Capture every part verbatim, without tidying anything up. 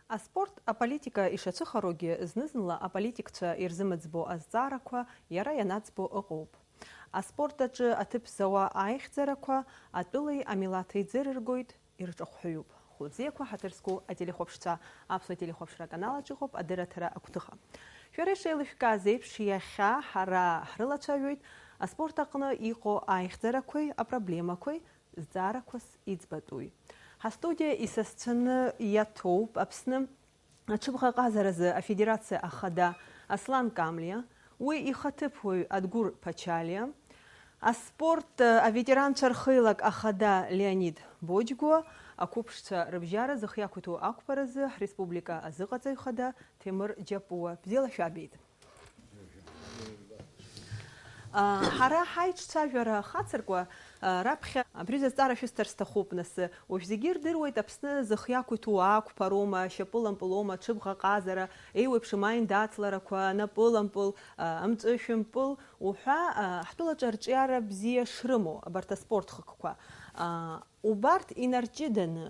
Аспорт аполитика ишацәыхароугьы, зны-зынла аполитикцәа ирзымыӡбо азҵаарақәа иара ианаӡбо ыҟоуп. Аспорт аҿы аҭыԥ зауа аихьӡарақәа атәылеи амилаҭи ӡырыргоит, ирҿахәҳәаҩуп. Хәылбзиақәа, ҳаҭыр зқәу ателехәаԥшцәа, аԥсуа телехәаԥшра аканал аҿы иҟоуп адырраҭара агәҭыха. Шәара ишеилышәкааз еиԥш, иахьа ҳара ҳрылацәажәоит аспорт аҟны иҟоу аихьӡарақәеи апроблемақәеи зҵаарақәас иӡбатәуи. Ҳастудиа исасцәаны иаҭәоуп Аԥсны аҽыбӷаҟазаразы афедерациа ахада Аслан Камлиа, уи ихаҭыԥуаҩ Адгәыр Ԥачалиа, аспорт аветеранцәа рхеилак ахада Леонид Боџьгәуа, ақәыԥшцәа рыбжьара зых иақәиҭу ақәԥаразы ҳреспублика азыҟаҵаҩ хада Ҭемыр Џьапуа. Бзиала шәаабеит! Ҳара ҳаиҿцәажәара хацыркуа, раԥхьа абри зазҵаара шәысҭар сҭахуп, нас, уажә зегьы ирдыруеит Аԥсны зых иақәиҭу ақәԥароума, шьапылампылоума, ҽыбӷаҟазара, еиуеиԥшым аиндаҭларақәа, напылампыл, амҵәышәымпыл уҳәа, ҳтәылаҿы арҿиара бзиа шрымоу абарҭ аспорт хкқәа. Убарҭ инарҷыданы,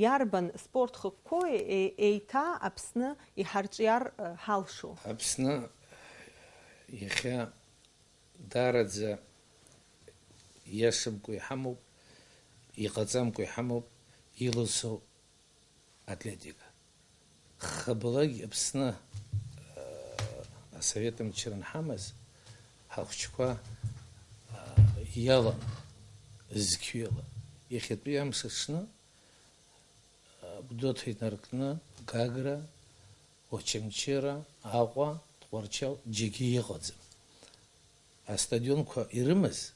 иарбан спорт хкқәои еиҭа Аԥсны иҳарҿиар ҳалшо? Аԥсны иахьа даараӡа иашамкәа иҳамоуп, иҟаҵамкәа иҳамоуп иласу атлетика. Хабалак Аԥсны, аа, асовет мчра анҳамаз, ҳахәҷқәа, аа, иалан зқьҩыла. Иахьатәи амш аҽны, аа, Гәдоуҭа инаркны, Гагра, Очамчыра, Аҟәа, Тҟәарчал џьаргьы иҟаӡам. Астадионқәа ирымаз,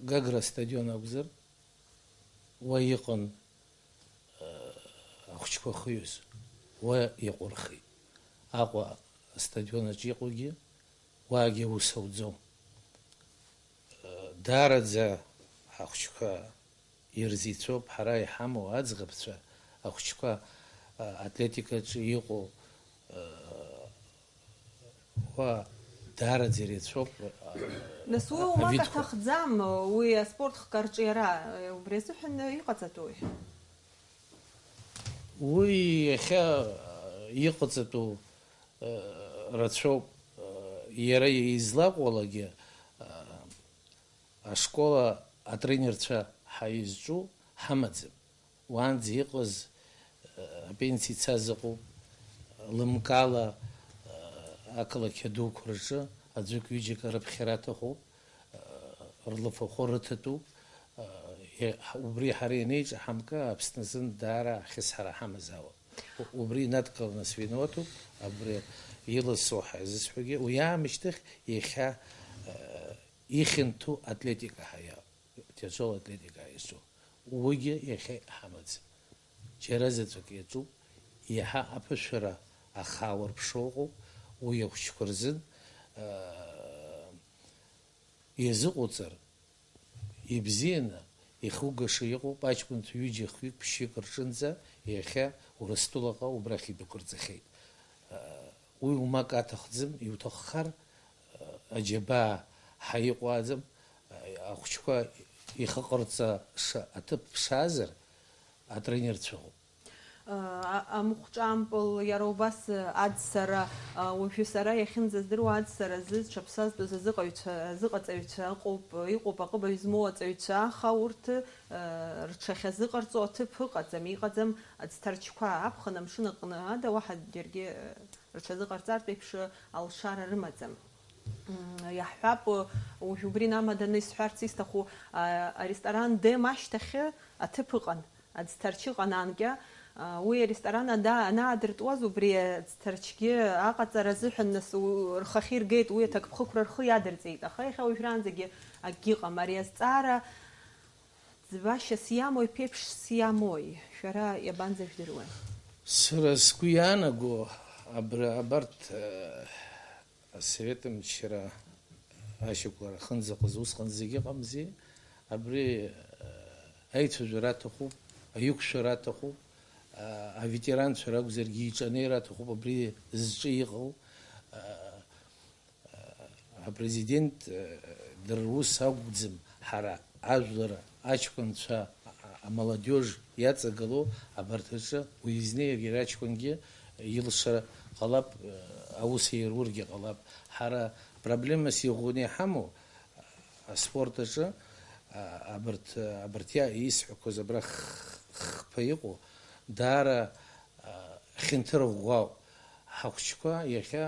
Гагра астадион акәзар, уа иҟан, ахәҷқәа хиҩоз, уа иаҟәырхит. Аҟәа астадион аҿы иҟоугьы, уаагьы аус ауӡом. Даараӡа ахәҷқәа ирзеицәоуп ҳара иҳамоу аӡӷабцәа, ахәҷқәа, атлетикаҿы иҟоу, уа даараӡа иреицәоуп. Нас уи умак авидқәа аҭахӡам, уи аспорт хкы арҿиара, убри азыҳәан иҟаҵатәуи? Уи иахьа иҟаҵатәу рацәоуп. Иара излаҟоулагьы ашкола атренерцәа ҳаизҿу ҳамаӡам. Уаанӡа иҟаз, э, апенсиа ицаз ыҟоуп, лымкаала, э, ақалақь адуқәа рҿы аӡәык-ҩыџьак рыԥхьара аҭахуп, э, рлафахәы рыҭатәуп, э, е-, ҳ-, убри ҳара ианеиҿаҳамка, Аԥсны азын даара ахьысҳара ҳамазаауа. У-, убри инадкыланы свиноватуп, абри иласу ҳәа зысҳәогьы, уи аамышьҭахь иахьа, э, ихьанҭоу атлетика ҳәа иа-, тяжелая атлетика ҳәа иаҿу. Уигьы иахьа иҳамаӡам. Џьара заҵәык иаҿуп, иаҳа аԥышәара ахаауа рԥшоу ыҟоуп, уи ахәҷқәа рзын, аа, иазыҟоуҵар, ибзианы, ихугаша иҟоуп, аҷкәынцәа ҩыџьа, хҩык, ԥшьҩык рҿынӡа иахьа Урыстәылаҟа убрахь идәықәырҵахьеит. Уи умак аҭахӡам, иуҭаххар, аџьабаа ҳаиҟәааӡам, ахәҷқәа ихаҟарҵаша аҭыԥ ԥшаазар, атренерцәа ыҟоуп. А-, амыхәҿампыл, иара убас аӡсара, а, уажәы сара иахьынӡаздыруа аӡсара азы зҽаԥсазтәыз азыҟаҩцәа, азыҟаҵаҩцәа ыҟоуп, иҟоуп аҟыбаҩ змоу аҵаҩцәа, аха урҭ, а, рҽахьазыҟарҵо аҭыԥ ыҟаӡам, иҟаӡам аӡҭарчқәа аԥхын амшын аҟны ада уаҳа џьаргьы, а, рҽазыҟарҵартә еиԥш алшара рымаӡам. М, иаҳҳәап, уажә убри намаданы исҳәарц исҭаху, а, аресторан Дем ашьҭахьы аҭыԥ ыҟан, аӡҭарч ыҟан анкьа. А, уи аресторан ада-, анаадыртуаз, убри аӡҭарчгьы аҟаҵара азыҳәан нас у-, рхахьы иргеит, уи аҭакԥхықәра рхы иадырҵеит. Аха иахьа уажәраанӡагьы акгьы ыҟам. Ари азҵаара ӡбашьас иамои, ԥеиԥшс иамои, шәара иабанӡажәдыруеи? Сара сгәы иаанаго, абра, абарҭ, э, асовет мчра ашьақәлара ахьынӡаҟаз усҟан зегь ыҟамзи, абри, э, аицәажәара аҭахуп, аиқәшәара аҭахуп, э, аветеранцәа ракәзаргьы иҿанеира аҭахуп, абри зҿы иҟоу, э, Апрезидент, э, дара рус акәӡам, ҳара ажәлар аҷкәынцәа, а-, Амолодиож иаҵагылоу абарҭ рҿы уеизнеи иара аҷкәынгьы илшара ҟалап, аус еируаргьы ҟалап. Ҳара проблемас иӷәӷәаны иҳамоу аспорт аҿы, а, абарҭ, абарҭ иа-, исҳәақәоз абра х-, хԥа иҟоу, даара, а, хьанҭа ӷәӷәоуп. Ҳахәыҷқәа иахьа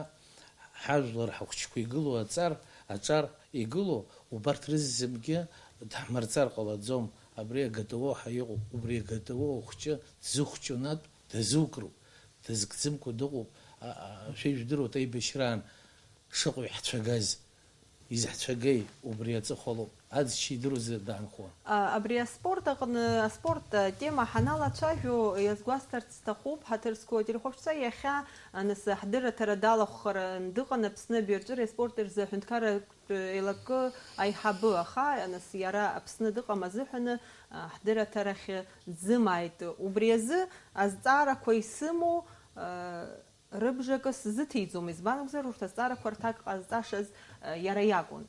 ҳажәлар ҳахәыҷқәа игылоу аҵар, аҿар игылоу, убарҭ рызегьы дҳмырҵар ҟалаӡом. Абри агатао ҳәа иҟоуп, убри агатао ахәҷы дзыхәҷу натә дазукроуп, дазкӡымкәа дыҟоуп. А, а, шәа ижәдыруеит аибашьраан шыҟоу иаҳцәагаз, изаҳцәагеи, убри аҵыхәалоуп, аӡ шидыруазы даанхо. А, абри аспорт аҟны, аспорт атема ҳаналацәажәо, иазгәасҭарц сҭахуп, ҳаҭыр зқәу ателехәаԥшцәа, иахьа, а, нас, ҳдырраҭара далахәхаран дыҟан Аԥсны абиаҿыреи аспорти рзы аҳәынҭқарратә еилакы аиҳабы, аха, а, нас, иара Аԥсны дыҟам азыҳәаны, а, ҳдырраҭарахь дзымааит. Убри азы азҵаарақәа исымоу, а, рыбжакы сзыҭиӡом, избан акәзар, урҭ азҵаарақәа рҭак ҟазҵашаз, э, иара иакәын.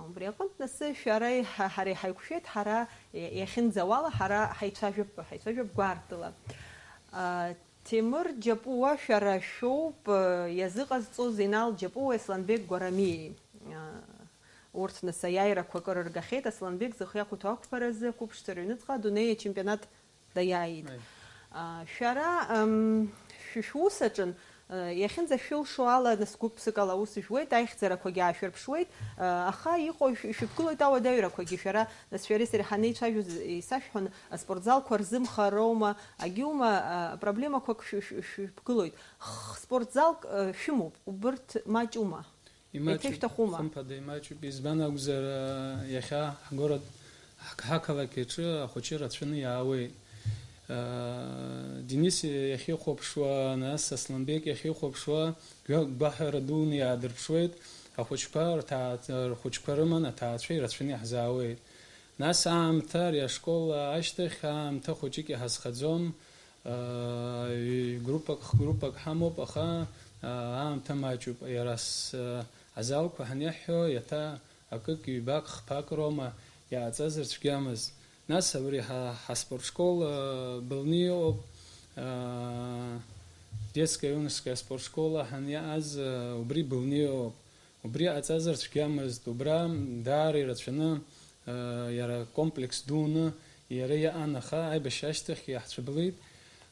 Убри аҟынтә, нас, шәара ҳа-, ҳара иҳаиқәшәеит, ҳара иа-, иахьынӡауала, ҳара ҳаицәажәап, ҳаицәажәап гәаартыла. А, Ҭемыр Џьапуа шәара шәоуп, э, иазыҟазҵоз Инал Џьапуа, Асланбег Гәарамиеи. А, урҭ, нас, аиааирақәа акыр ргахьеит, Асланбег зыхы иақәиҭу ақәԥаразы ақәыԥшцәа рыҩныҵҟа адунеи ачемпионат даиааит. Аи. А, шәара, ам, шәы-, шәус аҿын, а, иахьынӡашәылшо ала, нас гәык-ԥсык ала аус жәуеит, аихьӡарақәагьы аашәырԥшуеит, а, аха иҟоу шә-, шәыԥгылоит ауадаҩрақәагьы. Шәара, нас, шәареи сареи ҳанеицәажәоз исашәҳәон, аспортзалқәа рзымхароума, агьума, а, проблемақәак шә-, шә-, шәыԥгылоит. Х-, спортзалк, а, шәымоуп, убырҭ маҷума? Имаҷуп, еиҭа ишәҭахума? Хымԥада имаҷуп. Избан акәзар, а, иахьа ҳгород, ҳқ-, ҳақалақь аҿы ахәыҷы рацәаны иаауеит. А, Денис иахьихәаԥшуа, нас Асланбек иахьихәаԥшуа, гәа-, гәаҳәара дуны иаадырԥшуеит. Ахәыҷқәа рҭаа-, рхәыҷқәа рыман аҭаацәа ирацәаны иаҳзаауеит. Нас аамҭа, ари ашкол ашьҭахь аамҭа хәыҷык иҳазхаӡом. Аа, ҩ-, группак, х-, группак ҳамоуп, аха, аа, аамҭа маҷуп. Иара с-, аа, азалқәа ҳаниҳәо, иаҭа акык, ҩбак, хԥак роума, иааҵазар цәгьамызт. Нас абри ҳа-, ҳаспортшкол, аа, былны иҟоуп, аа, детская юношеская спортшкола ҳаниааз, аа, убри былны иҟоуп. Убри ҟаҵазар цәгьамызт, убра даара ирацәаны, э, иара комплекс дуны иара иаан, аха аибашьра ашьҭахь иаҳцәыблит.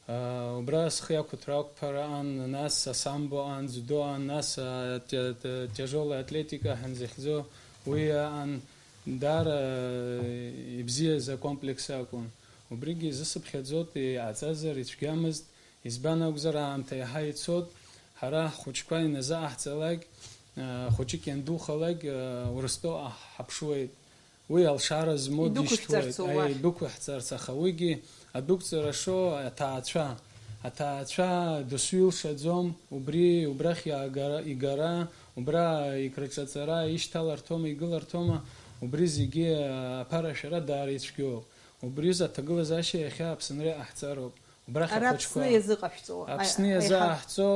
Э, убра схы иақәыҭра ақәԥара аан, нас асамбо аан, дзюдо аан, нас, а, тя-, тя-, тяжелая атлетика ҳәа захьӡу уи аан, даара, э, ибзиаз акомплекс акәын. Убригьы изысыԥхьаӡоит, иҟаҵазар ицәгьамызт, Избан акәзар, аамҭа иаҳа ицоит, ҳара ҳхәыҷқәа иназааҳҵалак, а, хәыҷык иандухалак, а, Урыстәыла ҳаԥшуеит. Уи алшара змоу дишьҭуеит. Идәықәышәҵарц, аиеи, уахь идәықәыҳҵарц, аха уигьы адәықәҵара шоу аҭаацәа. Аҭаацәа досу илшаӡом, убри, убрахь иаагара, игара, убра икрыҿаҵара ишьҭаларҭоума, игыларҭоума, убри зегьы, а, аԥарашәара даара ицәгьоуп. Убри изы аҭагылазаашьа иахьа Аԥсынра иҟаҳҵароуп. Убрахь ара ахәыҷқәа Аԥсны иазыҟашәҵо, Аԥсны а-, иазы аиҳа- ааҳҵо,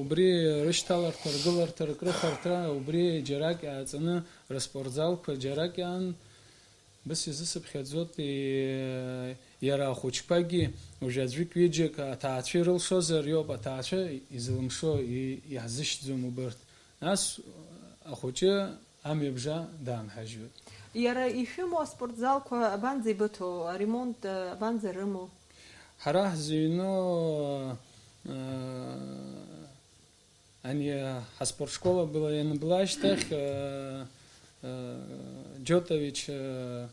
убри рышьҭаларҭа, ркрыфарҭа, убри џьарак иааҵаны, рыспортзалқәа џьарак иаан, быс изысыԥхьаӡоит, и-, иара ахәыҷқәагьы, уажә аӡәык-ҩыџьак аҭаацәа ирылшозар иоуп, аҭаацәа изылымшо, и-, иаҳзышьҭӡом убырҭ. Нас ахәыҷы амҩабжа даанҳажьуеит. Иара ишәымоу аспортзалқәа абанӡа ибыҭоу, аремонт, э, абанӡа рымоу? Ҳара ҳзыҩноу, э, ани, ҳаспортшкола была ианбла ашьҭахь, э, э, Џьотович, э,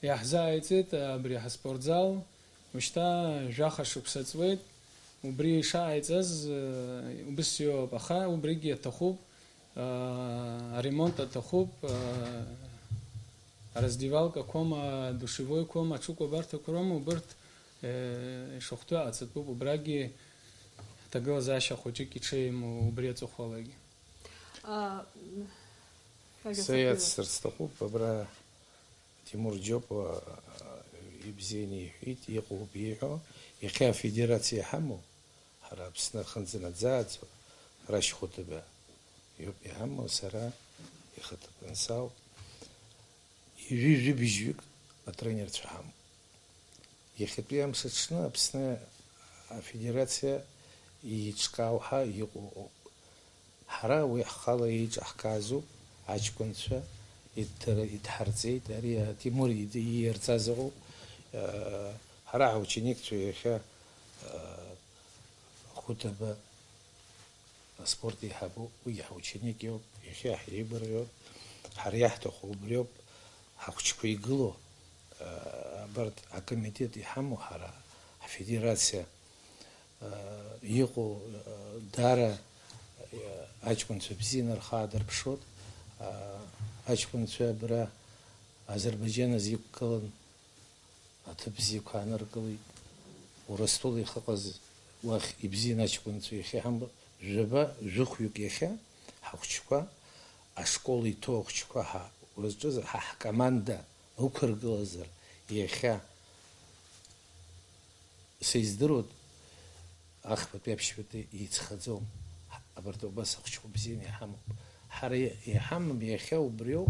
Иаҳзааиҵеит абри ҳаспортзал, ушьҭа жәаха шықәса ҵуеит, убри ишааиҵаз, э, убыс иоуп, аха убригьы аҭахуп, э, аремонт аҭахуп, э, араздевалкақәоума, адушевойқәоума, аҽыкәабарҭақәа роума, убырҭ, э, ишахәҭоу аҵатәуп, убрагьы аҭагылазаашьа хәыҷык иҽеим убри аҵыхәалагьы. А, м, Са иацсҵар сҭахуп, абра Тимур Џьопуа ибзианы иҳәеит, иҟоуп ииҳәо. Иахьа афедерациа иҳамоу, ҳара Аԥсны ахьынӡанаӡааӡо, ҳара ашьхәыҭыба иоуп иҳамоу, сара ихаҭыԥан сауп. Ҩажәи жәибжьҩык атренерцәа ҳамоуп. Иахьатәи амш аҽны Аԥсны Афедерациа еиҿкаау ҳәа иҟоу ыҟоуп. Ҳара уи ҳхала еиҿаҳкаазоуп, аҷкәынцәа идара идҳарҵеит, ари Тимур иди-, ииарҵаз ыҟоуп. Ҳара ҳаученикцәа иахьа Хәыҭаба аспорт еиҳабуп, уигьы ҳаученик иоуп, иахьа ҳиеигәырӷьоит, ҳара иаҳҭаху убриоуп, ҳахәыҷқәа игылоу, абарҭ акомитет иҳамоу ҳара, ҳфедерациа, иҟоу, даара, аҷкәынцәа бзианы рхы аадырԥшуеит, аҷкәынцәа абра Азербаиџьан азы иқәгылан, аҭыԥ бзиақәа ааныркылеит. Урыстәыла иахьыҟаз уахь ибзиан аҷкәынцәа иахьа иҳамбо, жәаба, жәохәҩык иахьа ҳахәыҷқәа, ашкол иҭоу ахәыҷқәа ҳа, узҿыз ҳа ҳкоманда ықәыргылазар иахьа са издыруа, ахԥатәи аԥшьбатәи еицхаӡом. Абарҭ убас ахәыҷқәа бзианы иҳамоуп. Ҳара иҳамам иахьа убриоуп,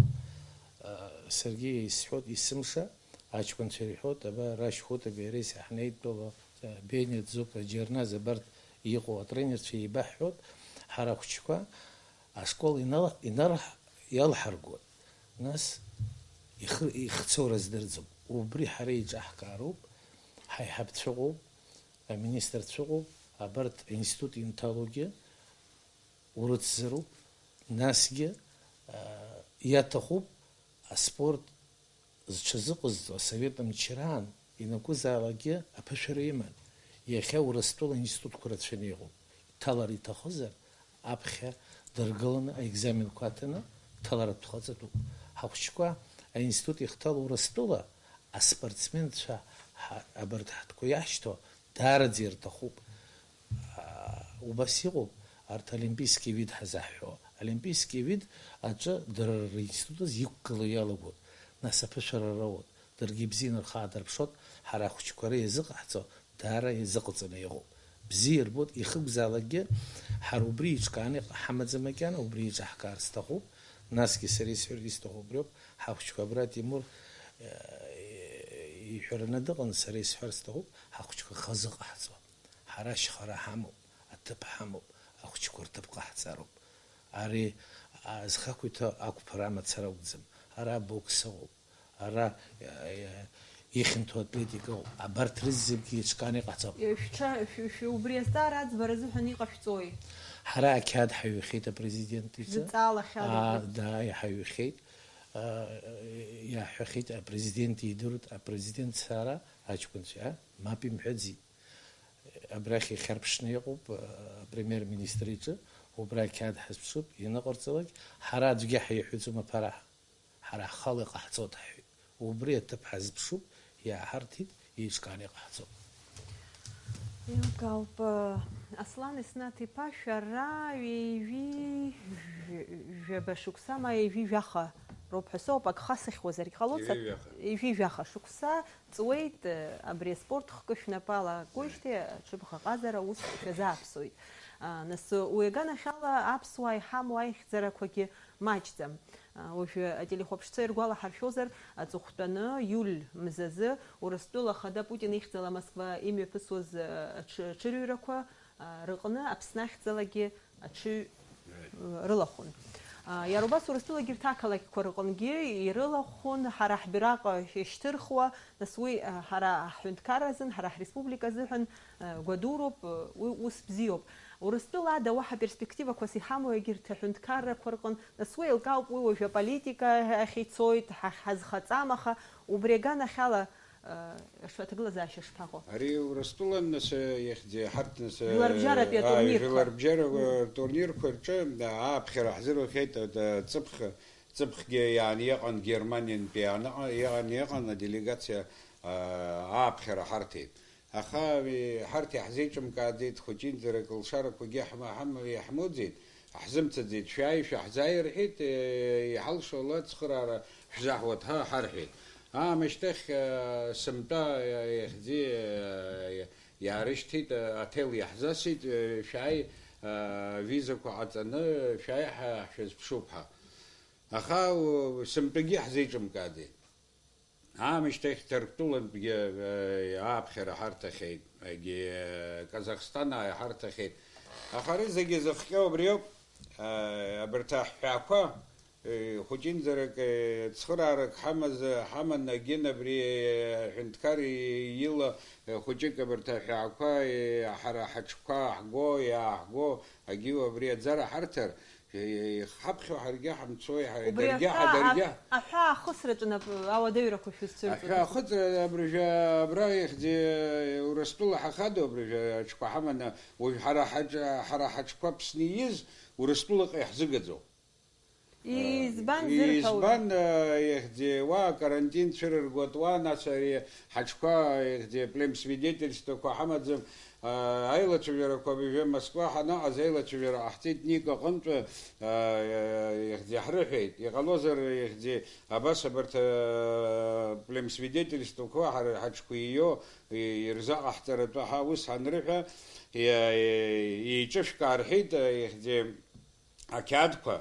саргьы исҳәоит, есымша, аҷкәынцәа ирҳәоит, аба, Рашь Хәытаби иареи саҳнеидтәала, Бениа Дзука, Џьарназ, абарҭ иҟоу атренерцәа еибаҳҳәоит, ҳара ахәыҷқәа ашкол инала-, инарҳ-, иалҳаргоит. Нас ихы-, ихцоу рыздырӡом. Убри ҳара еиҿаҳкаароуп, ҳаиҳабцәа ыҟоуп, аминистрцәа ыҟоуп, абарҭ аинститут инҭалогьы урыцзароуп, насгьы, аа, иаҭахуп аспорт зҽазыҟазҵо асовет мчраан ианакәызаалакгьы аԥышәара иман. Иахьа Урыстәыла аинститутқәа рацәаны иҟоуп. Иҭалар иҭахызар, аԥхьа дыргыланы аекзаменқәа аҭаны, ҭаларатә ҟаҵатәуп. Ҳахәыҷқәа аинститут ихҭало Урыстәыла аспортсменцәа ҳа-, абарҭ ҳтәқәа иаҳшьҭоу даараӡа ирҭахуп. Аа, убас иҟоуп арҭ олимпийский вид ҳазаҳҳәо. Олимпийский вид аҿы дара ринститут азы иқәгыло иалагоит, нас аԥышәара роуеит, даргьы ибзианы рхы аадырԥшуеит, ҳара ахәыҷқәа ара иазыҟаҳҵо даара иазыҟаҵаны иҟоуп. Бзиа ирбоит, ихыгәзаалакгьы ҳара убри еиҿкааны иҟ-, ҳамаӡам макьана, убри еиҿаҳкаар сҭахуп, насгьы сара исҳәаргьы исҭаху убриоуп, ҳахәыҷқәа абра Тимур, э, иҳәараны дыҟан, сара исҳәар сҭахуп, ҳахәыҷқәа хазы ҟаҳҵо. Ҳара ашьхара ҳамоуп, аҭыԥ ҳамоуп, ахәыҷқәа рҭыԥ ҟаҳҵароуп. Ари, а, зхақәиҭу ақәԥара амацара акәӡам. Ара абокс ыҟоуп, ара, а, а, ихьанҭоу атлетика ыҟоуп. Абарҭ рызегьы еиҿкааны иҟаҳҵап. Шәҽа-, шә-, шә-, убри азҵаара аӡбара азыҳәан иҟашәҵои? Ҳара ақьаад ҳаҩхьеит апрезидент иҿы. Шәзыҵаалахьада? Аа, убри? Да, иҳаҩхьеит. Аа, иаҳҳәахьеит, апрезидент идыруеит, апрезидент сара аҷкәынцәа, мап имҳәаӡеит. Абрахь ихьарԥшны иҟоуп, а, апремиер-министр иҿы, убра ақьаад ҳазԥшуп, ианыҟарҵалак, ҳара аӡәгьы ҳаиҳәаӡом аԥара. Ҳара ҳхала иҟаҳҵоит ҳҳәеит. Убри аҭыԥ ҳазԥшуп, иааҳарҭеит, еиҿкааны иҟаҳҵоит. Еилкаауп, а, Аслан Еснаҭ-иԥа, шәара ҩажәи жәаба шықәса, ма ҩажәи жәаха роуп ҳәа соуп, агха сыхьуазаргь ҟалоит, са-, ҩажәи жәаха. Ҩажәи жәаха шықәса ҵуеит, абри аспорт хкы шәнапала акуижьҭеи аҽыбӷаҟазара ус шәазааԥсоит. Нас уи аганахьала аԥсуаа иҳамоу аихьӡарақәагьы маҷӡам. Уажәы ателехәаԥшцәа иргәалаҳаршәозар, аҵыхәтәаны иуль мзазы Урыстәыла Ахада Путин ихьӡала Москва имҩаԥысуаз аҽ-, аҽырҩрақәа рыҟны Аԥсны ахьӡалагьы аҽыҩ, э, рылахәын. А, иара убас Урыстәылагьы егьырҭ ақалақьқәа рыҟынгьы ирылахәын, ҳара ҳбираҟ шьҭырхуа, нас уи, а, ҳара ҳҳәынҭқарра азын, ҳара ҳреспублика азыҳәан, э, гәадуроуп, э, уи ус бзиоуп. Урыстәыла ада уаҳа перспективақәас иҳамоу егьырҭ аҳәынҭқаррақәа рҟын, нас уи еилкаауп, уи уажәы аполитика ахь ицоит, ҳа-, ҳазхаҵам, аха убри аганахьала, Э, шәаҭагылазаашьа шԥаҟоу? Ари Урыстәылан, нас, э, ихьӡи, ҳарҭ, нас, э, Жәларбжьаратәи аа, атурнирқәа. Жәларбжьара, э, турнирқәа рҿы, э, ааԥхьара ҳзырухьеит, э, д-, ҵыԥх, ҵыԥхгьы иааны иҟан Германиантәи иааны, иҟан, иҟан аделегациа, э, ааԥхьара ҳарҭеит. Аха, э, ҳарҭ иаҳзеиҿымкааӡеит, хәыҷынӡарак лшарақәагьы ҳма-, ҳам-, иаҳмоуӡеит. Ҳзымцаӡеит, шәааи, шәаҳзааи рҳәеит, иҳалшола ацхыраара шәзаҳуеит ҳәа ҳарҳәеит. Аамышьҭахь, сынтәа ихьӡи иаарышьҭит, аҭел иаҳзасит, шәааи, авизақәа ҟаҵаны шәааи, ҳа ҳшәызԥшуп ҳәа. Аха сынтәагьы ҳзеиҿымкааӡеит. Аамышьҭахь Ҭырқәтәылантәгьы, э, ааԥхьара ҳарҭахьеит, егьи, э, Казахстан ааиҳарҭахьеит. Аха ари зегьы зыхҟьо убриоуп, э, абарҭ аҳәаақәа, э, хәыҷынӡарак, э, цхыраарак ҳамаз, ҳаман, агьын абри, э, аҳәынҭқар ила, э, хәыҷык абарҭ аҳәаақәа, э, ҳара ҳаҽқәа ҳго, иааҳго, агьиу абри аӡара ҳарҭар, Иахьҳаԥхьо ҳаргьы ҳамцои, ҳара Убри даргьы, аҳәаа, ҳа-, даргьы. Аҳәаа ахысраҿы нап ауадаҩрақәа шәызцәырҵуеит. Аҳәаа ахыҵра абыржәы абра ихьӡи Урыстәыла ҳахадоу абыржәы аҽқәа ҳаманы, уажә ҳара ҳаҿ-, ҳара ҳаҽқәа Аԥсны ииз Урыстәылаҟа иаҳзыгаӡоуп. Избан зырҳәауа? Избан, э, ихьӡи, уа карантин цәырыргоит, уа, нас, ари ҳаҽқәа, ихьӡи, племсвидетельствақәа ҳамаӡам, Аилацәажәарақәа абыржәы Москва ҳаныҟаз аилацәажәара ҟаҳҵеит Ника аҟынтәи, ихьӡи ҳрыҳәеит, иҟалозар, ихьӡи абас абарҭ, племсвидетельствақәа ҳара ҳаҽқәа иио, ирзаҟаҳҵаратәы ҳа ус ҳанрыҳәа, еиҿышәкаа рҳәеит, ихьӡи ақьаадқәа,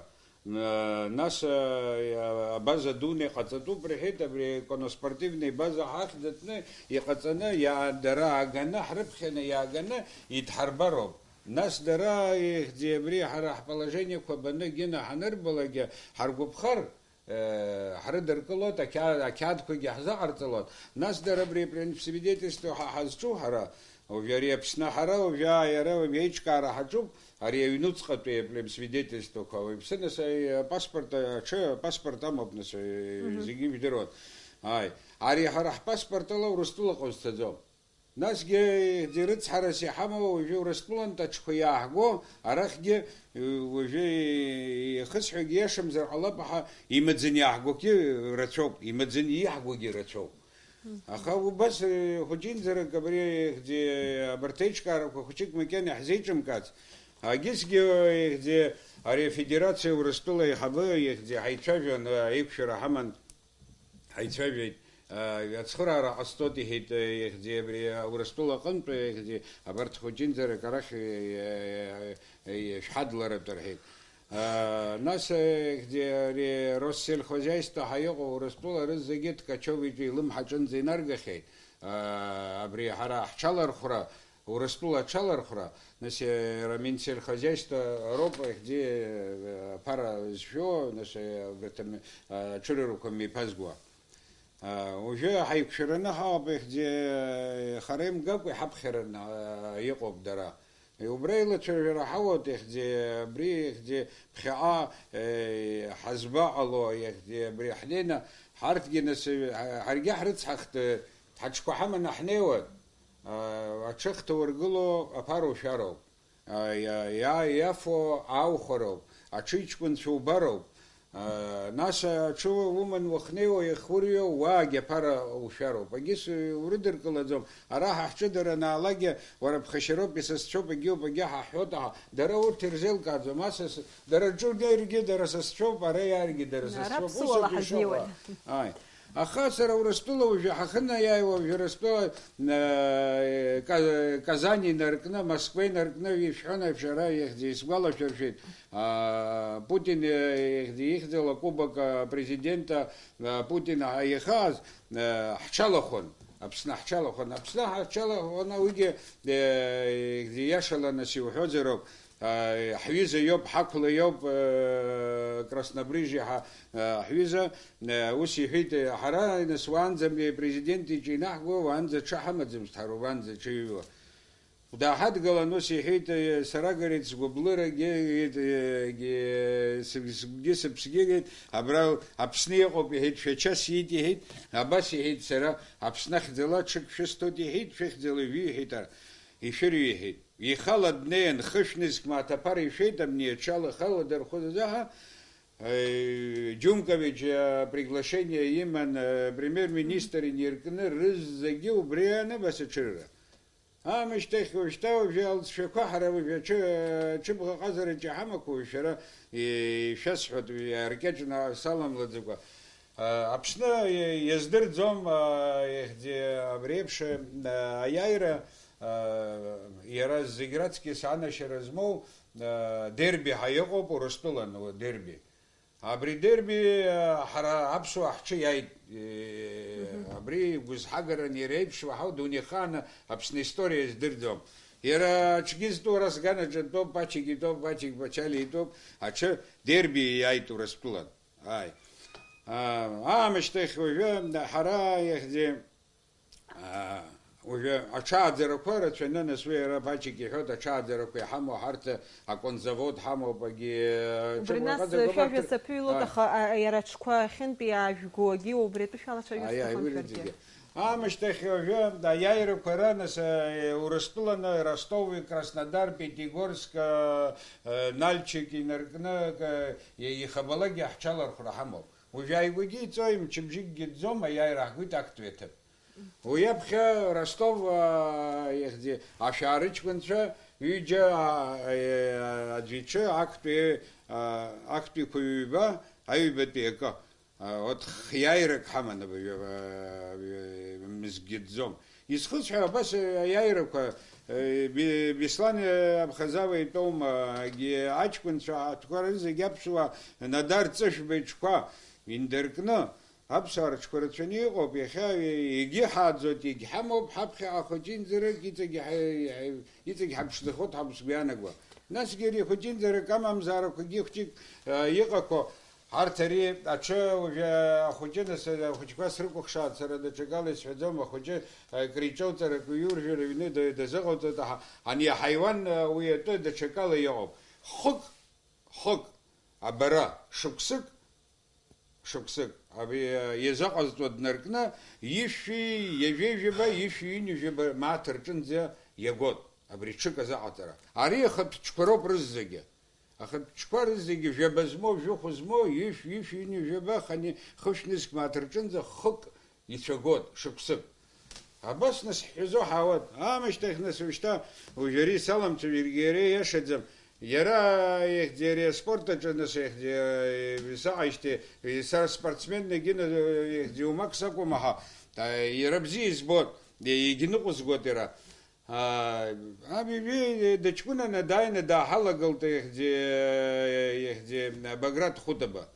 н-, нас, э, абаза дуны иҟаҵатәуп рҳәеит, абри коноспортивный база ҳахьӡатәны иҟаҵаны, иа-, дара ааганы, ҳрыԥхьаны иааганы идҳарбароуп. Нас дара, ихьӡи абри ҳара ҳположениеқәа баны гьына ҳанырбалакгьы ҳаргәаԥхар, Э, ҳрыдыркылоит, ақьа-, ақьаадқәагьы ҳзаҟарҵалоит. Нас дара абри аплемсвидетельство ҳа ҳазҿу ҳара, уажәы ари Аԥсны ҳара, уажәы ааи ара, уажәы аиҿкаара ҳаҿуп, ари аҩнуҵҟатәи аплемсвидетельствоқәа, уаҩԥсы, нас, аи, апаспорт, аҽы апаспорт амоуп, нас, аи, Мгм. Зегьы ижәдыруан. Ааи, ари ҳара ҳпаспорт ала Урыстәылаҟа узцаӡом. Насгьы, рыцҳарас иҳамоу уажәы Урыстәылантә аҽқәа иааҳго, арахьгьы, уажәы ихысҳәагьы иашамзар ҟалап, аха имаӡаны иааҳгогьы рацәоуп, имаӡаны иаҳгогьы рацәоуп. Аха убас, хәыҷынӡарак абри, ихьӡи, абарҭ аиҿкаарақәа хәыҷык макьана иаҳзеиҿымкаац, агьысгьы, ихьӡи, ари афедерациа Урыстәыла аиҳабы, ихьӡи, ҳаицәажәон, аиқәшәара ҳаман. Ҳаицәажәеит, ацхыраара ҟасҵоит, иҳәеит, ихьӡи абри Урыстәыла аҟынтә, ихьӡи абарҭ хәыҷынӡарак арахь шәҳадларатәы рҳәеит. Нас, ихьӡи ари Россельхозяйство ҳәа иҟоу Урыстәыла рызегьы Ткачев иҿы илымҳаҿынӡа инаргахьеит. Абри ҳара ҳҽалархәра Урыстәыла аҽалархәра, нас, иара Минсельхозяйство роуп, ихьӡи, аԥара зшәо, нас, абарҭ ам-, аҽырарақәа мҩаԥазгуа. Уажәы ҳаиқәшәараны ҳаҟоуп, ихьӡи, хара имгакәа иҳаԥхьараны иҟоуп дара. Убра илацәажәара ҳауеит, ихьӡи, абри, ихьӡи, ԥхьаҟа, ҳазбаҟало, ихьӡи, абри ҳнеины, ҳарҭгьы, нас, ҳаргьы ҳрыцҳахт, ҳаҽқәа ҳаманы ҳнеиуан. Аҽы ахҭа ургыло аԥара ушәароуп. Иа-, иа-, иафо ааухәароуп, аҽыҩҷкәынцәа убароуп. Нас аҽы уман уахнеиуа, иахурҩо, уаагьы аԥара ушәароуп. Агьыс урыдыркылаӡом. Ара ҳа ҳҿы дара анаалакгьы, уара ԥхашьароуп, исасцәоуп, агьиоуп, агьа ҳаҳҳәоит, аха дара урҭ ирзеилкааӡом. Асас, дара рҿы днеиргьы дара сасцәоуп, ара иааргьы дара сасцәоуп. Ус ара ауп ишыҟоу. Ҳазнеиуа. Ааи. Аха сара Урыстәыла уажәы ҳахьынаиааиуа, уажәы Урыстәыла, э, Ка-, Казани инаркны, Москва инаркны, ишәҳәон еиԥш, ара ихьӡ-, исгәалашәыршәеит, а, Путин, э, ихьӡ-, ихьӡала Кубок, а, Президента, а, Путин ҳа-, ихааз, э, ҳҽалахәын, Аԥсны ҳҽалахәын. Аԥсны ҳа-, ҳҽалахәын, уигьы, э, ихьӡ-, иашала нас иуҳәозароуп, Ҳҩыза иоуп, ҳақәла иоуп, Краснобрижье ҳа, ҳҩыза, ус иҳәеит, ҳара, нас, уаанӡа апрезидент иҿы инаҳго, уаанӡа ҽы ҳамаӡамызт ҳара убанӡа ҽыҩуа. Дааҳадгылан, ус иҳәеит, сара, говорит, сгәыблырагьы, говорит, сыгәгьы сыԥсгьы, говорит, абра Аԥсны иҟоуп, иҳәеит, шәача сиит, иҳәеит, абас иҳәеит, сара Аԥсны ахьӡала ҽык шәысҭоит, иҳәеит, шәыхьӡала ҩы, иҳәеит, ишәырҩы, иҳәеит. Ихала днеин, хышә нызқь мааҭ аԥара ишәеит, амни аҽала хала дархәыз азаҳа, э, Џьункович, э, приглашение иман, э, премьер-министр иниркны, рызегьы убри аан абас аҽырра. Аамышьҭахь уажәшьҭа уажәы алҵшәақәа ҳара уажәы аҽы-, аҽыбӷаҟазараҿы иҳамақәоу шәара, э, ишәасҳәоит, уи аркьаҿ на-, саламлаӡакәа. Аԥсны иаздырӡом, ихьӡи абри еиԥш аиааира, иара зегь раҵкьыс анашьара змоу дерби ҳәа иҟоуп, Урыстәылан дерби. Абри дерби, э, ҳара аԥсуаа ҳҽы иааит, э, абри гәызҳагаран иреиԥшуа ҳау дунеихааны Аԥсны история издырӡом. Иара аҽгьы зтәу ара сганаҿ атәоуп, Пачик итәоуп, Пачик Пачали итәоуп, аҽы дерби иааит Урыстәылан. Ааи. А, аамышьҭахь уажәы ҳара иахьӡи, аа, уажәы аҽааӡарақәа рацәаны, нас уи иара Пачик иҳәоит, аҽааӡарақәа иҳамоу ҳарҭ аконзавод ҳамоуп, агьи, Убри ҽакәа нас ҟаҵақәа шәажәа рҭ-, саԥыҩлоит, аа. Аха, а, иара аҽқәа ахьынтәи аажәгоу агьи убри атәы шәалацәажәарц Аиааи, сҭахым уи шәаргьы. Зегьы. Аамышьҭахь уажәы аиааирақәа ран, нас, э, Урыстәыланы, Ростови, Краснодар, Пятигорск, э, э, Нальчик инаркны, э, ихабалак иаҳҽалархәра ҳамоуп. Уажәы ааигәагьы иҵои, мчыбжьыкгьы ӡом, аиааира ҳгоит актәи аҭыԥ. Уи аԥхьа Ростов, аа, ихьӡи, ашәаа рыҷкәынцәа ҩыџьа, аа, аӡәы иҽы, актәи, аа, актәиқәа ҩба, аҩбатәи акы. Аа, урҭ хиааирак ҳаман абыржәы, аа, мызкгьы ӡӡом. Исхысҳәа абас аиааирақәа, э, Би-, Беслан, э, Абхазава итәоума, егьи аҷкәынцәа, аҭқәа рызегь аԥсуаа, Надар Ҵышәба иҽқәа индыркны, Аԥсуаа рыҽқәа рацәаны иҟоуп, иахьа егьи ҳааӡоит, егьҳамоуп, ҳаԥхьаҟа хәыҷынӡарак иҵегь ҳа-, иҵегь ҳаԥшӡахоит ҳәа сгәы иаанагоит. Насгьы ари хәыҷынӡарак амамзаарақәагьы хәҷык, а, иҟақәоу, ҳарҭ ари аҽы уажәы ахәыҷы нас ахәыҷқәа срыкәыхшааит, сара даҽакала исҳәаӡом, ахәыҷы, а, криҿоуҵарак иуржәыр аҩны да-, дазыҟауҵоит, аха ани аҳаиуан, а, уи атәы даҽакала иҟоуп. Хык, хык, абара, шықәсык, шықәсык, абри, э, иазыҟазҵо днаркны, ишәи ҩажәи жәаба, ишәи ҩынҩажәи жәаба мааҭ рҿынӡа иагоит абри ҽык азыҟаҵара. Ари ахатә ҽқәа роуп рызегьы. Ахатә ҽқәа рызегьы жәаба змоу, жәохә змоу, ишә-, ишәи ҩынҩажәи жәаба, хани-, хышә нызқь мааҭ рҿынӡа хык ицәагоит, шықәсык. Абас нас ҳҳәазо ҳаауеит. Аамышьҭахь нас уажәшьҭа, уажә ари саламцәажәаргьы иара ииашаӡам. Иара ихьӡи ари аспорт аҿы нас ихьӡи, э, саҟаижьҭеи, э, сара спортсмен, егьи, э, ихьӡи умак сакәым, аха, э, иара бзиа избоит, э, егьныҟәызгоит иара. А, аб-, иб-, дыҷкәынаны дааины дааҳалагылт ихьӡи, э, ихьӡи, э, Баграт Хәытаба.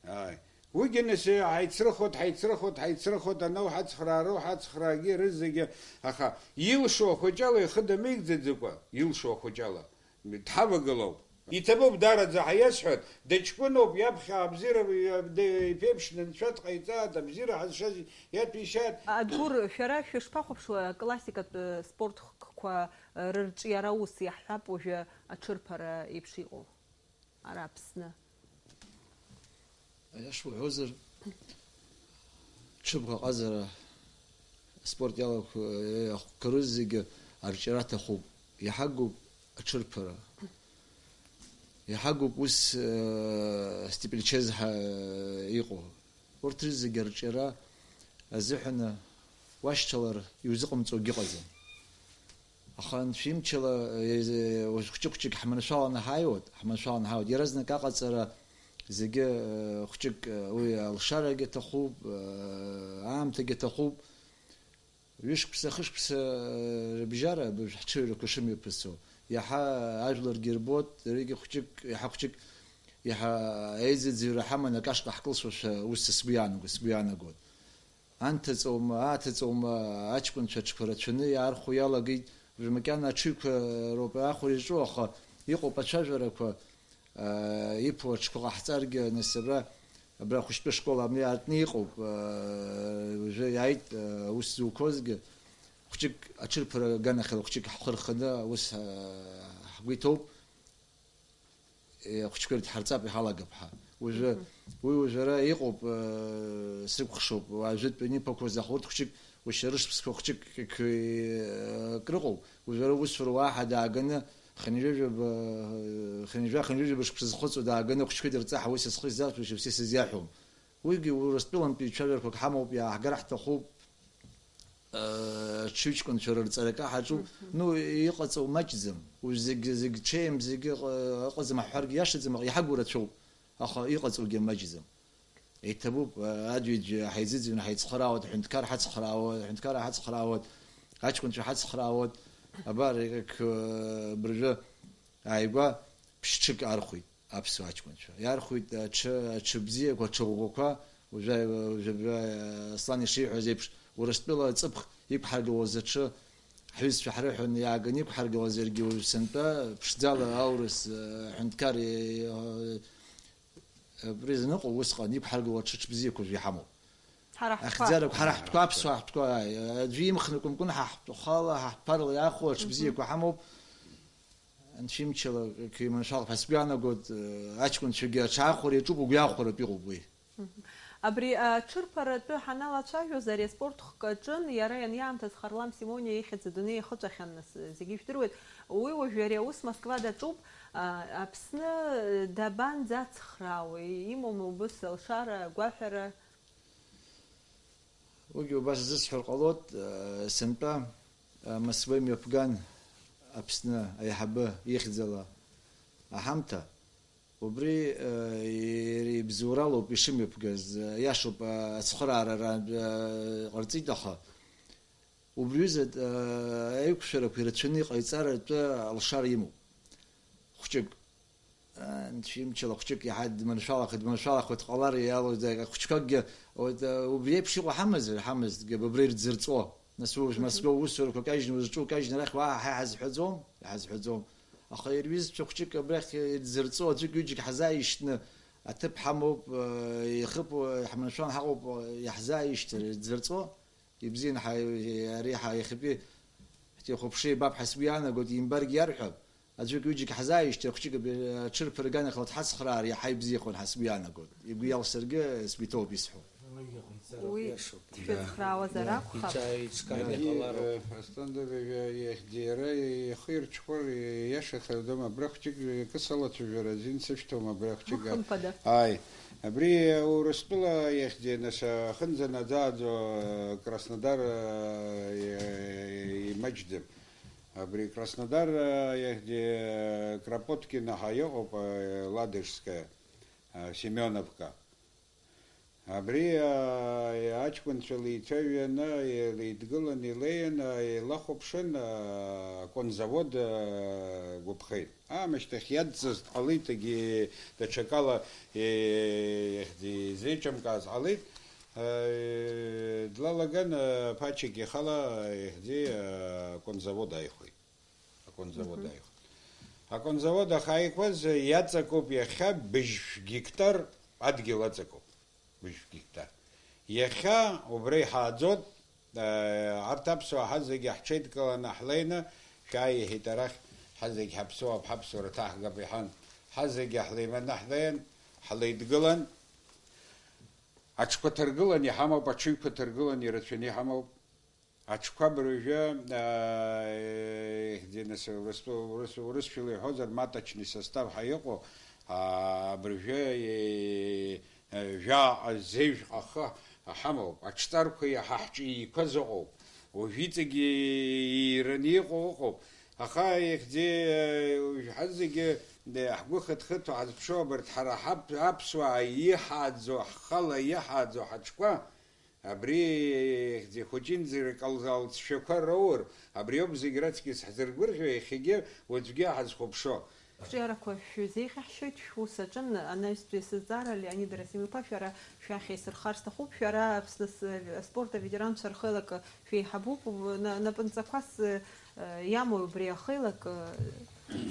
Ааи. Уигьы нас ҳаицрыхоит, ҳаицрыхоит, ҳаицрыхоит, анау ҳацхраа, арау ҳацхраагьы, рызегьы, аха илшо ахәыҷала ихы дамеигӡаӡакәа, илшо ахәыҷала дҳавагылоуп. Иҭабуп, дараӡа ҳаиасҳәоит, дыҷкәыноуп, иаԥхьа абзиара, иԥеиԥшны анцәа дҟаиҵааит, абзиара ҳазшаз иаҭәеишьааит. Адгәыр, шәара шәышԥахәаԥшуа аклассикатә, э, спорт хкқәа, э, рырҿиара ус иаҳҳәап уажәы аҽырԥара еиԥш иҟоу? Ара Аԥсны. Аиаша уҳәозар, ҽыбӷа ҟазара, аспорт иалақәа, ахкырыз зегьы арҿиара аҭахуп. Иҳагуп аҽырԥара. Иҳагуп ус, э, степельчез ҳа-, иҟоу. Урҭ рызегьы арҿиара азыҳәаны уашьҭалар иузыҟамҵогьы ыҟаӡам. Аха анцәа имчала, э, уажә хәҷык-хәҷык ҳманшәаланы ҳааиуеит, ҳманшәаланы ҳааиуеит. Иаразнак аҟаҵара зегьы, э, хәҷык, э, уи алшарагьы аҭахуп, э, аамҭагьы аҭахуп. Ҩышықәса, хышықәса, э, рыбжьара абыржә ҳҽыҩрақәа шымҩаԥысуа, иаҳа ажәларгьы ирбоит, даргьы хәҷык, иаҳа хәҷык, иаҳа аизыӡырҩра ҳаманы акашҟа ҳкылсуашәа ус сгәы иаанагоит, сгәы иаанагоит. Анҭыҵоума, аҭыҵоума, аҷкәынцәа аҽқәа рацәаны иаархәо иалагеит, уажә макьана аҽыҩқәа роуп аахәара иаҿу, аха иҟоуп ацәажәарақәа, аа, иԥо аҽқәа ҟаҳҵаргьы, нас абра, абра ахәыҷтәы ашкол абни аартны иҟоуп, аа, уажәы иааит, аа, аус зуқәозгьы, хәҷык аҽырԥара аганахьала хәҷык ҳхы рханы аус, аа, ҳгәы иҭоуп. Е, ахәыҷқәа ирыдҳарҵап, иҳалагап ҳәа. Уажәы, Мгм. Уи уажәы ара иҟоуп, э, срыкәхшоуп, уаа жәытәтәи аниԥақәаз, аха урҭ хәҷык, уашьҭа рышықәсқәа хәҷык, к-, э, крыҟоуп. Уажәы ара усура уаҳа дааганы, хынҩажәаба, э, хынҩажәа, хынҩажәаба шықәса зхыҵуа дааганы ахәыҷқәа идырҵаҳауа, уи са схы иззасҳәо, шықәса сызиаҳәом. Уигьы Урыстәылантәи цәажәарақәак ҳамоуп, иааҳгар ҳҭахуп. Э, ҽыҩҷкәынцәа рырҵаракы ҳаҿуп. Мгм. Ну, иҟаҵоу маҷӡам. Уажә зегь, зегь ҽеим, зегь ыҟа-, ыҟаӡам ҳҳәаргьы иашаӡам, аха иҳагу рацәоуп. Аха иҟаҵоугьы маҷӡам. Еиҭабуп, э, аӡәи-аӡәи ҳаизыӡырҩны ҳаицхыраауеит, аҳәынҭқар ҳацхраауеит, аҳәынҭқар ҳацхраауеит, аҷкәынцәа ҳацхраауеит. Абар, ек-, э, абыржәы ааигәа ԥшьҽык архәеит. Аԥсуа аҷкәынцәа иархәеит аҽы, аҽы бзиақәа, аҽы ӷәӷәақәа, уажәы, уажәы, уажәы Аслан ишиҳәаз еиԥш, Урыстәыла аҵыԥх иқәҳаргылоз аҽы ҳҩызцәа ҳрыҳәон иааганы иқәҳаргылаз, иаргьы уажә сынтәа ԥшӡала аурыс, э, ҳәынҭқар, э, э, абри заныҟоу усҟан иқәҳаргыло аҽы, аҽы бзиақәа уажәы иҳамоуп. Ҳара ҳтәқәа. Ахьӡарақәа, ҳара ҳтәқәа, аԥсуаа ҳтәқәа, ааи, аӡәы имхнакәымкәан ҳа ҳтәы-, ҳхала, ҳаԥарала иаахәо аҽыбзиақәа ҳамоуп. Анцәа имчала, қьиманшәалах ҳәа сгәы иаанагоит, аҷкәынцәагьы аҽаахәара иаҿуп, угәы иахәаратә иҟоуп уи. Мгм. Абри аҽырԥаратәы ҳаналацәажәоз, ари аспорт хкы аҿын, иара ианиаамҭаз Харлан Симониа ихьӡ адунеи иахыҵәахьан, нас, зегьы ижәдыруеит. Уи уажәы ари аус Москва даҿуп. А, Аԥсны дабанӡацхраауеи? Имоума убыс алшара, агәаҳәара? Уигьы убас зысҳәар ҟалоит, э, сынтәа, э, Москва имҩаԥган Аԥсны аиҳабы ихьӡала аҳамҭа. Убри, э, иара ибзоуралоуп ишымҩаԥгаз, э, иашоуп, э, ацхыраарара, э, ҟарҵеит, аха убри ҩыза, э, аиқәшәарақәа ирацәаны иҟаиҵаратәы алшара имоуп. Хәҷык. Анцәа имчала хәҷык иаҳа дманшәалахеит, дманшәалахуеит, дҟалар иалоу, ахәыҷқәакгьы, вот, э, убри еиԥш иҟоу ҳамазар, ҳамазҭгьы, абри ирӡырҵо. Нас уажә Мгм. Москва усурақәа кажьны, узҿу кажьны арахь уаҳа ҳа иҳазҳәаӡом, иҳазҳәаӡом. Аха иара иҩызцәа хәҷык абрахь ирӡырҵо, аӡәык-ҩыџьак ҳазааишьҭны аҭыԥ ҳамоуп, э, ихыԥо, ҳманшәалан ҳаҟоуп, э, иаҳзааишьҭыр, ирӡырҵо. Ибзиан, ҳа-, ари ҳа-, иахьатәи ҳтехәаԥши еибаб ҳәа сгәы иаанагоит, имбаргьы иарҳәап. Аӡәык-ҩыџьак ҳзааишьҭыр, хәҷык аб-, аҽырԥырган иахьала дҳацхраар иаҳа ибзиахоит ҳәа сгәы иаанагоит. Игәы иалсыргьы, сгәы иҭоуп исҳәо. Уи дшәыцхраауазар акәхап. Иаҳа иҿкааны Егьи, иҟалароуп. Э, Асҭанда, иахьӡи иара ихы ирҽхәар ииашахаӡом, абра хәҷык акы салацәажәар азин сышьҭоума, абра хәҷык. Хымԥада. Ааи. Абри Урыстәыла иахьӡи, нас, ахынӡанаӡааӡо, э, Краснодар, э, имаҷӡам. Абри Краснодар, э, иахьӡи, э, Кропоткина ҳәа иҟоуп, э, Ладыжская, э, Семеновка. Абри, э, аҷкәынцәа леицәажәаны, еилеидгылан, илеин, э, еилахәаԥшын, э, аконзавод, э, гәаԥхеит. Аамышьҭахь иадҵыз дҟалеит, егьи даҽакала, э, ихьӡи изеиҿымкааз ҟалеит. Э, длалаган, э, Ԥачик ихала, ихьӡи, э, аконзавод ааихәеит. Аконзавод Мгм. ааихәеит. Аконзавод ахьааиқәаз иаҵакуп иахьа быжьшә гектар адгьыл аҵакуп. Быжьшә гектар. Иахьа убра иҳааӡоит, э, арҭ аԥсуаа ҳазегьы ҳҽеидкыланы ҳлеины, шәааи, иҳәеит, арахь ҳазегь ҳаԥсуаап, ҳаԥсуара ҭаҳгап, иҳәан, ҳазегьы ҳлеиманы ҳлеин, ҳлеидгылан, аҽқәа ҭаргылан иҳамоуп, аҽыҩқәа ҭаргылан ирацәаны иҳамоуп. Аҽқәа абыржәы, аа, ихьӡи, нас, урыс-, урыс-, урысшәала иҳәозар, маточный состав ҳәа иҟоу, аа, абыржәы, е-, е-, жәаҟа, зежәҟа ахы ҳамоуп. Аҽҵарқәа иаҳа ҳҿы иқәаз ыҟоуп. Уажә иҵегьы иираны иҟоу ыҟоуп. Аха ихьӡи, уажә ҳазегьы, е, ҳгәы хыҭ-хыҭуа ҳазԥшуа абарҭ ҳара ҳаԥ-, аԥсуаа иҳааӡо, ҳхала иҳааӡо ҳаҽқәа, Абри ихьӡи хәыҷынӡа иркалзаалт цәшәақәа роур, абри ауп зегь раҵкыс ҳзыргәырӷьо, иахьагьы уаҵәгьы ҳазхәаԥшо. Қәҿиарақәа шәзеиӷьаҳшьоит, шәус аҿын, анаҩстәи сызҵаара, Леонид Расим-иԥа, шәара шәахь еисырхар сҭахуп, шәара Аԥсны с-, аспорт аветеранцәа рхеилак шәеиҳабуп, на-, напынҵақәас, э, иамои убри ахеилак, э,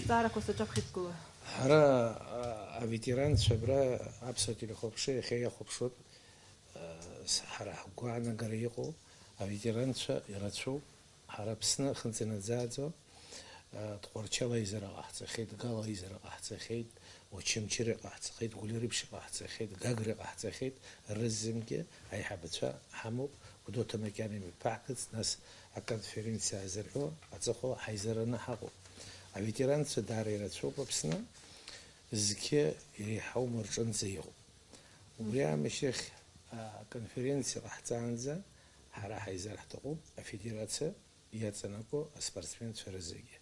зҵаарақәа саҿаԥхьа ибгылои? Ҳара, а, аветеранцәа абра Аԥсуа телехәаԥши иахьа иахәаԥшуеит. Ҳара ҳгәаанагара иҟоу аветеранцәа ирацәоуп. Ҳара Аԥсны ахынӡа инаӡааӡо, Тҟәарчал аизара ҟаҳҵахьеит, Гал аизара ҟаҳҵахьеит, Очамчыра иҟаҳҵахьеит, Гәлириԥшь иҟаҳҵахьеит, Гагра иҟаҳҵахьеит, рызегьы аиҳабацәа ҳамоуп, Гәдоуҭа макьана имҩаԥаҳгыц, нас аконференциа аазырҳәо аҵыхәала ҳаизараны ҳаҟоуп. Аветеранцәа даара ирацәоуп Аԥсны, зқьы иреиҳау мырҿынӡа иҟоуп. Убри аамышьҭахь, а, аконференциа ҟаҳҵаанӡа ҳара ҳаизар ҳҭахуп афедерациа иаҵанакуа аспортсменцәа рызегьы.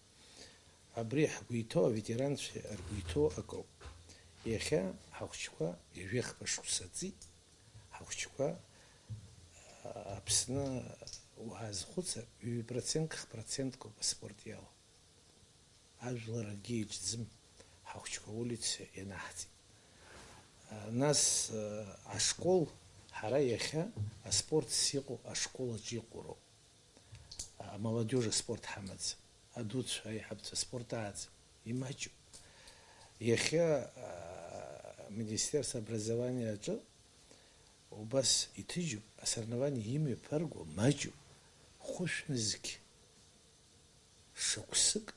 Абри ҳгәы иҭоу, аветеранцәа ргәы иҭоу акоуп. Иахьа ҳахәыҷқәа ҩажәи хԥа шықәса ҵит, ҳахәыҷқәа, а, Аԥсны уаазхәыцыр, ҩажәи процентк, хԥа проценткоуп аспорт иалоу. Ажәлар акгьы иҿӡым. Ҳа ахәыҷқәа аулица ианаҳҵеит. Нас ашкол, ҳара иахьа аспорт зыҟоу ашкол аҿы иҟоу роуп. Амолодежь аспорт ҳамаӡам, адуцәа, аиҳабацәа аспорт ааӡам, имаҷуп. Иахьа Министерство образования аҿы убас иҭыжьуп, асоревнование имҩаԥырго маҷуп, хәышә нызқь шықәсык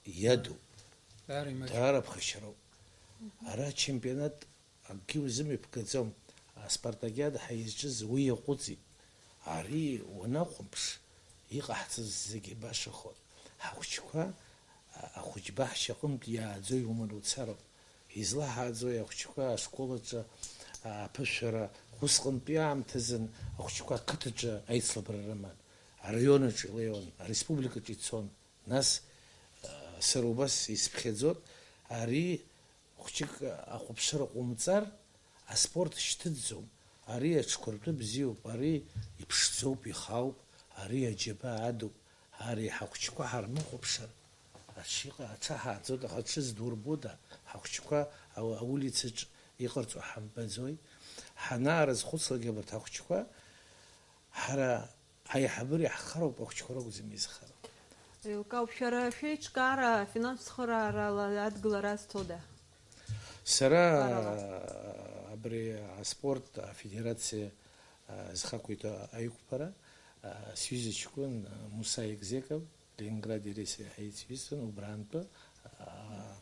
иадуп. Даара имаҷуп. Даара ԥхашьароуп. Ара ачемпионат акгьы узымҩаԥгаӡом. Аспартакиада ҳаизҿыз уи иаҟәыҵит. Ари уанахәаԥш, иҟаҳҵаз зегьы башахоит. Ҳахәыҷқәа, а-, ахәыҷбаҳча аҟынтә иааӡо иуманы уцароуп. Излаҳааӡои ахәыҷқәа ашкол аҿы, а, аԥышәара? Усҟантәи аамҭазын ахәыҷқәа ақыҭаҿы аицлабра рыман, араион аҿы илеиуан, ареспубликаҿы ицон. Нас, а, сара убас исыԥхьаӡоит, ари хәҷык ахәаԥшыра ҟоумҵар, аспорт шьҭыҵӡом, ари аҽқәа ртәы бзиоуп, ари иԥшӡоуп, ихаауп, ари аџьабаа адуп, ари ҳахәҷқәа ҳарныхәаԥшыр, аҽиҟа-, аҽаҳааӡоит, аха аҽы здурбода, ҳахәҷқәа ау-, аулицаҿ иҟарҵо ҳамбаӡои? Ҳанаарызхәыцлак абарҭ ахәҷқәа, ҳара аиҳабыра иаҳхароуп, ахәҷқәа ракәӡам изхароу. Еилкаауп, шәара шәеиҿкаара афинанстә цхыраарала адгылара азҭода? Сара Арала. Абри аспорт афедерациа, а, зхақәиҭу аиқәԥара, а, сҩыза ҷкәын, а, Муса Егзеков, Ленинград иреси ҳаицҩыҵын, убрантәы, а,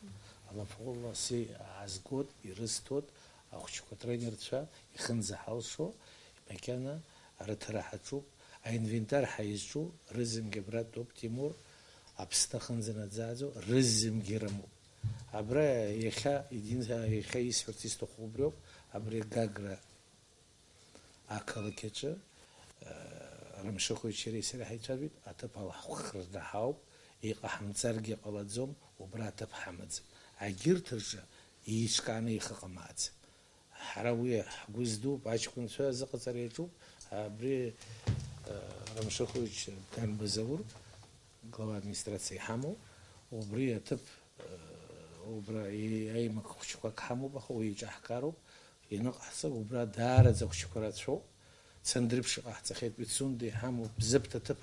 алафахәы лассы аазгоит, ирысҭоит, ахәыҷқәа тренерцәа ихынӡаҳалшо, макьана арыҭара ҳаҿуп, аинвентар ҳаизҿу, рызынгьы абра дтәоуп Тимур, Аԥсны ахынӡанаӡааӡо, рызынгьы рымоуп. Абра иахьа, един-, иахьа исҳәарц исҭаху убриоуп, абри Гагра ақалақь аҿы, э, Рамшыхәичи иареи сареи ҳаицәажәеит, аҭыԥ алаҳхра ҳауп, иҟаҳамҵаргьы ҟалаӡом, убра аҭыԥ ҳамаӡам. Агьырҭ рҿы еиҿкааны ихы ҟамлаӡам. Ҳара уи ҳгәы здууп, аҷкәынцәа азыҟаҵара иаҿуп, абри, э, Рамшыхәич Дарба Заур, глава администрациа иҳамоу, убри аҭыԥ, э, убра и-, аимак хәыҷқәак ҳамоуп, аха уи еиҿаҳкаароуп, ианыҟаҳҵа, убра даараӡа ахәыҷқәа рацәоуп, Цандрыԥшь иҟаҳҵахьеит, Пицунда иҳамоуп, Бзыԥҭа аҭыԥ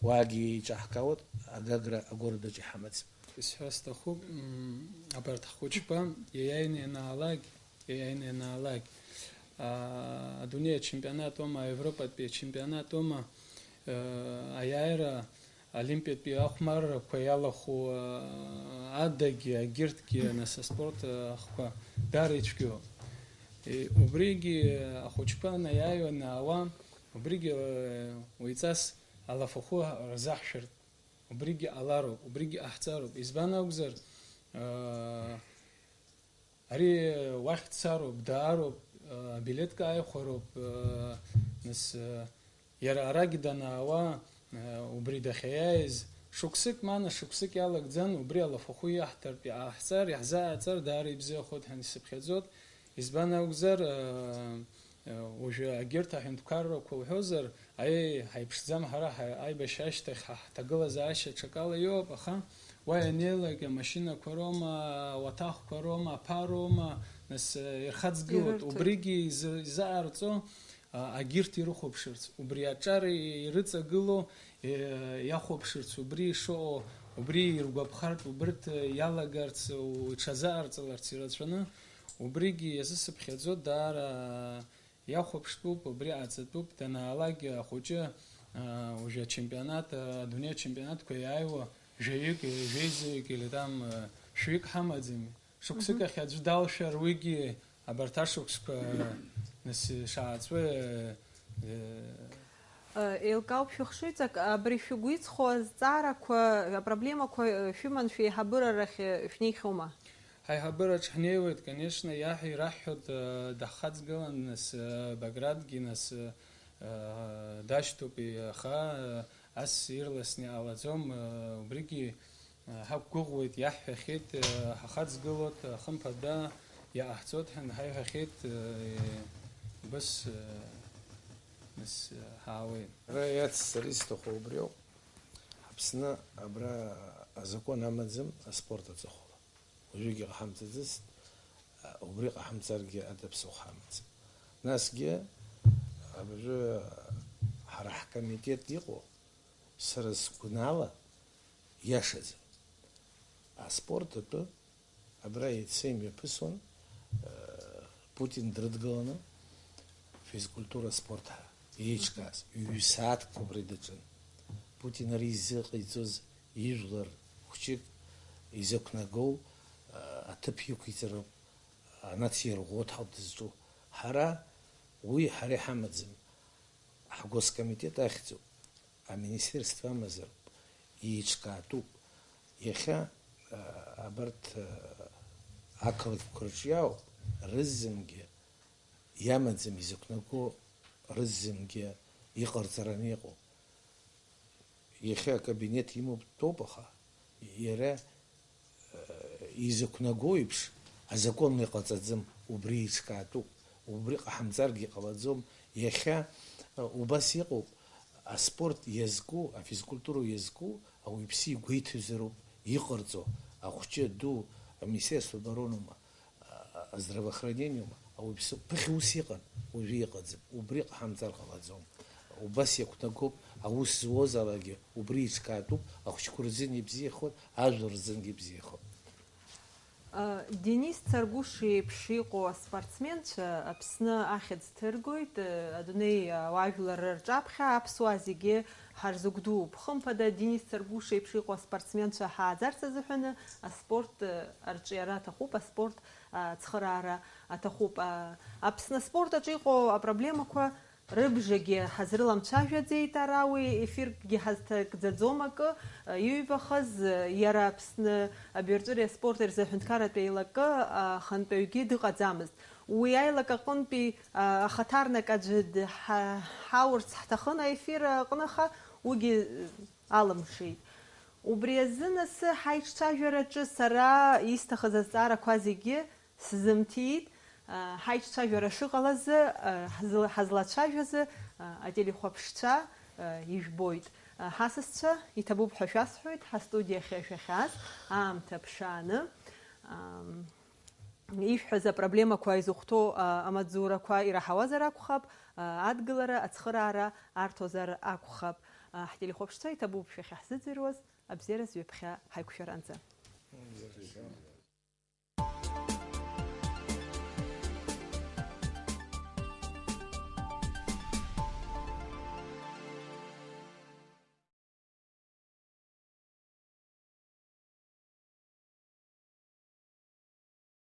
уаагьы еиҿаҳкаауеит, Агагра агородаҿ иҳамаӡам. Исҳәар сҭахуп, м, абарҭ ҳхәыҷқәа иаиааины ианаалак, иаиааины ианаалак, а, адунеи ачемпионат аума, аевропатәи ачемпионат аума, а, аиааира Олимпиатәи ахәмаррақәа иалахәу, аа, адагьы, агьырҭгьы, нас, аспорт, аа, ахқәа даара ицәгьоуп. Е, убригьы ахәыҷқәа наиааиуа, наауа, убригьы, э, уаҩҵас алафахәы рзаҳшәыртә, убригьы ҟалароуп, убригьы ҟаҳҵароуп. Избан акәзар, аа, Ари уахь дцароуп, даароуп, а, абилеҭ каиахәароуп, а, нас, а, иара арагь данаауа, а, убри дахьаиааиз, шықәсык, мана шықәсык иалагӡан, убри алафахәы иаҳҭартә иҟаҳҵар, иаҳзааҵар, даара ибзиахоит ҳәа исыԥхьаӡоит. Избан акәзар, а, а, уажәы агьырҭ аҳәынҭқаррақәа уҳәозар, Аиеи, ҳаиԥшӡам ҳара ҳа-, аибашьра ашьҭахь ҳа ҳҭагылазаашьа ҽакала иоуп, аха уа ианеилак амашьынақәа роума, ауаҭахқәа роума, аԥа роума, нас, э, ирхаҵгылоит. Ирырҭоит. Убригьы изы-, изаҟарҵо, а, агьырҭ ирыхәаԥшырц, убри аҿар ирыҵагыло, э, иахәаԥшырц, убри ишыҟоу, убри иргәаԥхартә, убырҭ, э, иалагарц, у-, иҽазаҟарҵаларц ирацәаны, убригьы иазысыԥхьаӡо даара Иахәаԥштәуп, убри ҟаҵатәуп, данаалак ахәыҷы, аа, уажәы ачемпионат, аа, адунеи ачемпионатқәа иааиуа жәаҩык, жәеизаҩык или там, аа, шәҩык ҳамаӡами? Шықәсык Мгм. ахь аӡәы далшәар, уигьы абарҭ ашықәсқәа, нас, шааҵуеи, э, Еилкаауп шәыхшыҩҵак, абри шәгәы иҵхо азҵаарақәа, апроблемақәа, шәыман шәеиҳабыра рахь шәнеихьоума? Ҳаиҳабыраҿ ҳнеиуеит, конечно, иаҳ-, ираҳҳәоит, э, даҳхаҵгылан, нас, э, Багратгьы, нас, э, дашьҭоуп, аха, э, ас ирласны иҟалаӡом, э, убригьы, э, ҳақәгәыӷуеит, иаҳҳәахьеит, э, ҳахаҵгылоит, э, хымԥада иҟаҳҵоит ҳәа ҳаиҳәахьеит, э, убас, э, нас, э, ҳаауеит. Ара иацҵар исҭаху убриоуп. Аԥсны абра азакәан амаӡам аспорт аҵыхәала. Уажәыгьы ҟаҳамҵаӡацт, убри ҟаҳамҵаргьы ада ԥсыхәа ҳамаӡам. Насгьы абыржәы ҳара ҳкомитет иҟоу, сара сгәанала, иашаӡам. Аспорт атәы абра иацы имҩаԥысуан, э, Путин дрыдгыланы, физкультура спорт ҳәа еиҿкааз, ҩ-сааҭк убри даҿын. Путин ари изыҟаиҵоз ижәлар хәҷык изықәнагоу, э, аҭыԥ иқәиҵароуп, анациарӷәӷәо ауп дызҿу. Ҳара уи ҳара иҳамаӡам. Ҳгоскомитет ахьӡуп, аминистерство амазароуп, еиҿкаатәуп. Иахьа, а, абарҭ, а, ақалақьқәа рҿы иаауп, рызынгьы иамаӡам изықәнаго, рызынгьы иҟарҵараны иҟоу. Иахьа акабинет имоуп дтәоуп, аха иара, э, изықәнаго еиԥш, азакәанла иҟаҵаӡам, убри еиҿкаатәуп, убри ҟаҳамҵаргьы ҟалаӡом. Иахьа, э, убас иҟоуп, аспорт иазку, афизкультура иазку, ауаҩԥсы игәеиҭозароуп иҟарҵо, ахәҷы, аду, аминистерство обороноума, а, здравоохранениума, ауаҩԥсы ԥыхьа ус иҟан, уажәы иҟаӡам, убри ҟаҳамҵар ҟалаӡом. Убас иақәнагоуп, аус зуозаалакгьы убри еиҿкаатәуп, ахәҷқәа рзын ибзиахоит, ажәлар рзынгьы ибзиахоит. Денис Царгәыш иеиԥш иҟоу аспортсменцәа Аԥсны ахьӡ ҭыргоит, адунеи ауаажәлар рҿаԥхьа аԥсуаа зегьы ҳарзыгәдууп. Хымԥада, Денис Царгәыш иеиԥш иҟоу аспортсменцәа ҳааӡарц азыҳәаны аспорт арҿиара аҭахуп, аспорт ацхыраара аҭахуп. Аԥсны аспорт аҿы иҟоу апроблемақәа рыбжагьы ҳазрыламцәажәаӡеит ара, уи ефиркгьы ҳазҭагӡаӡом акы, иҩбахаз, иара Аԥсны абаҩрҵәыреи аспорти рзы аҳәынҭқарратә еилакы ахантәаҩгьы дыҟаӡамызт. Уи аилак аҟынтәи ахаҭарнак аӡәы дҳа-, ҳаурц ҳҭахын аефир аҟны, аха уигьы алымшеит. Убри азы нас ҳаиҿцәажәараҿы сара исҭахыз азҵаарақәа зегьы сзымҭиит. Ҳаиҿцәажәара шыҟалаз ҳазлацәажәаз ателехәаԥшцәа ижәбоит. Ҳасасцәа, иҭабуп ҳәа шәасҳәоит, ҳастудиахь шәахьааз аамҭа ԥшааны. Ишәҳәаз апроблемақәа изыхәҭоу амаҵзурақәа ираҳауазар акәхап, адгылара, ацхыраара арҭозар акәхап. Ҳтелехәаԥшцәа, иҭабуп шәахьаҳзыӡырҩуаз, абзиараз ҩаԥхьа ҳаиқәшәаранӡа.